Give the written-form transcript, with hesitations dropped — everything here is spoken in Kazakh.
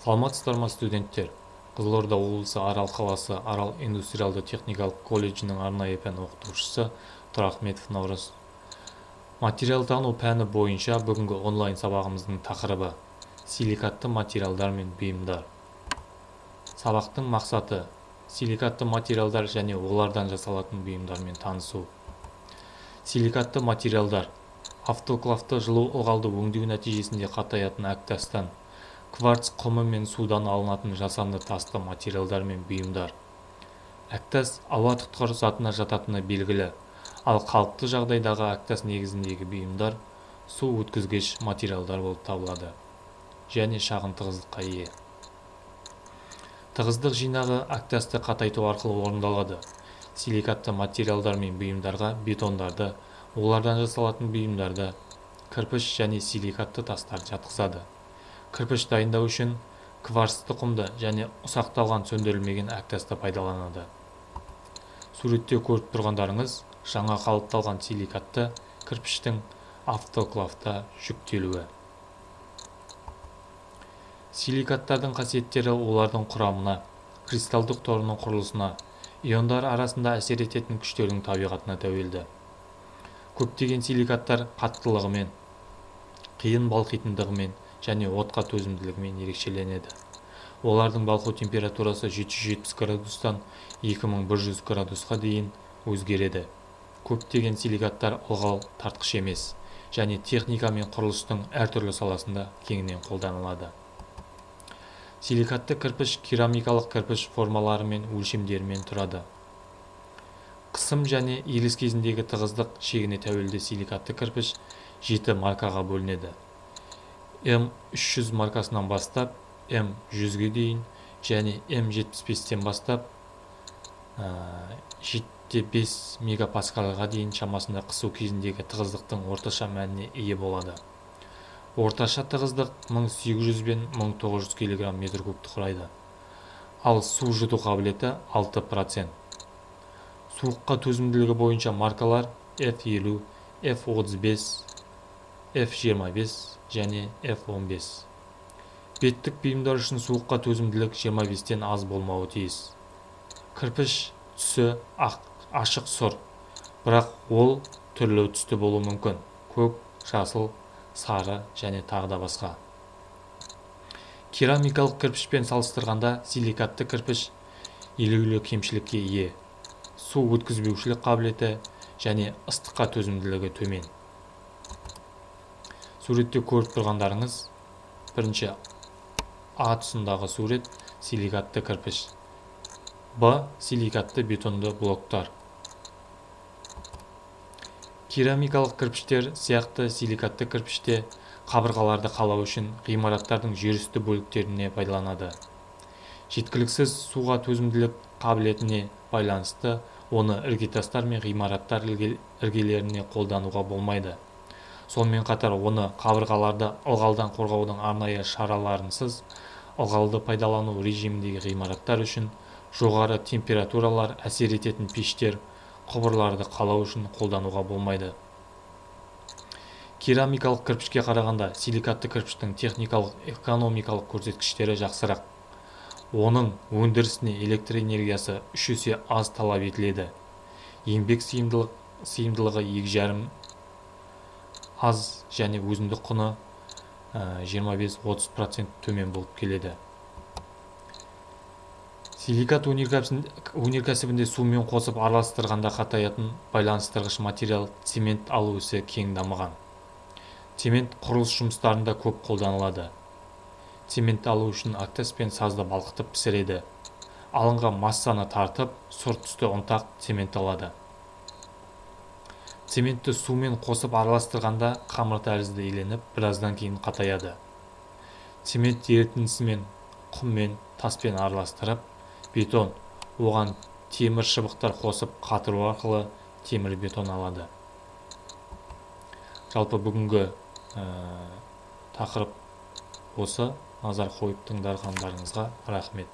Саламатсыздар ма, студенттер? Қызылорда облысы, Арал қаласы, Арал индустриалды техникалық колледжінің арнайы пән оқытушысы Тұрахметов Наурыз. Материалтану пәні бойынша бүгінгі онлайн сабағымыздың тақырыбы силикатты материалдар мен бұйымдар. Сабақтың мақсаты силикатты материалдар және олардан жасалатын бұйымдармен танысу. Силикатты материалдар автоклавты жылу ылғалды өңдеу нәтижесінде қатаятын әктастан, кварц құмы мен судан алынатын жасанды тасты материалдар мен бұйымдар. Әктас ауа тұтқыр затына жататыны белгілі, ал қалыпты жағдайдағы әктас негізіндегі бұйымдар су өткізгіш материалдар болып табылады және шағын тығыздыққа ие. Тығыздық жинағы әктасты қатайту арқылы орындалады. Силикатты материалдар мен бұйымдарға бетондарды, олардан жасалатын бұйымдарды, кірпіш және силикатты тастарды жатқызады. Кірпіш дайындау үшін кварцты құмды және ұсақталған сөндірілмеген әктасты пайдаланады. Суретте көріп тұрғандарыңыз жаңа қалыпталған силикатты кірпіштің автоклавта жүктелуі. Силикаттардың қасиеттері олардың құрамына, кристалдық торының құрылысына, иондар арасында әсер ететін күштердің табиғатына тәуелді. Көптеген силикаттар қаттылығымен, қиын балқитындығымен және отқа төзімділігімен ерекшеленеді. Олардың балқу температурасы 770 градустан 2100 градусқа дейін өзгереді. Көптеген силикаттар ылғал тартқыш емес және техника мен құрылыстың әртүрлі саласында кеңінен қолданылады. Силикатты кірпіш керамикалық кірпіш формалары мен өлшемдерімен тұрады. Қысым және иіліс кезіндегі тығыздық шегіне тәуелді силикатты кірпіш 7 маркаға бөлінеді. М300 маркасынан бастап М100-ге дейін және М75-тен бастап 7,5 мегапаскальға дейін шамасында қысу кезіндегі тығыздықтың орташа мәніне ие болады. Орташа тығыздық 1800 бен 1900 кг метр кубті құрайды. Ал су жұту қабілеті 6%. Суыққа төзімділігі бойынша маркалар F50, F35, F25 және F15. Беттік бұйымдар үшін суыққа төзімділік 25-тен аз болмауы тиіс. Кірпіш түсі ашық сұр, бірақ ол түрлі түсті болуы мүмкін: көк, жасыл, сары және тағы да басқа. Керамикалық кірпішпен салыстырғанда силикатты кірпіш елеулі кемшілікке ие. Су өткізбеушілік қабілеті және ыстыққа төзімділігі төмен. Суретте көріп тұрғандарыңыз бірінші А тұсындағы сурет силикатты кірпіш, Б силикатты бетонды блоктар. Керамикалық кірпіштер сияқты силикатты кірпіште қабырғаларды қалау үшін ғимараттардың жерүсті бөліктеріне пайдаланады. Жеткіліксіз суға төзімділік қабілетіне байланысты оны іргетастар мен ғимараттар іргелеріне қолдануға болмайды. Сонымен қатар оны қабырғаларды ылғалдан қорғаудың арнайы шараларынсыз ылғалды пайдалану режиміндегі ғимараттар үшін жоғары температуралар әсер ететін пештер, құбырларды қалау үшін қолдануға болмайды. Керамикалық кірпішке қарағанда силикатты кірпіштің техникалық экономикалық көрсеткіштері жақсырақ. Оның өндірісіне электр энергиясы 3 есе аз талап етіледі. Еңбек сыйымдылығы 2,5 аз және өзіндік құны 25-30% төмен болып келеді. Силикат өнеркәсібінде сумен қосып араластырғанда қатаятын байланыстырғыш материал цемент алу ісі кең дамыған. Цемент құрылыс жұмыстарында көп қолданылады. Цемент алу үшін әктас пен сазды балқытып пісіреді. Алынған массаны тартып, сұр түсті ұнтақ цемент алады. Цементті сумен қосып араластырғанда қамыр тәрізді иленіп, біраздан кейін қатаяды. Цемент ерітіндісімен құммен, таспен араластырып, бетон, оған темір шыбықтар қосып қатыру арқылы темір бетон алады. Жалпы бүгінгі тақырып осы. Назар қойып тыңдағандарыңызға рахмет.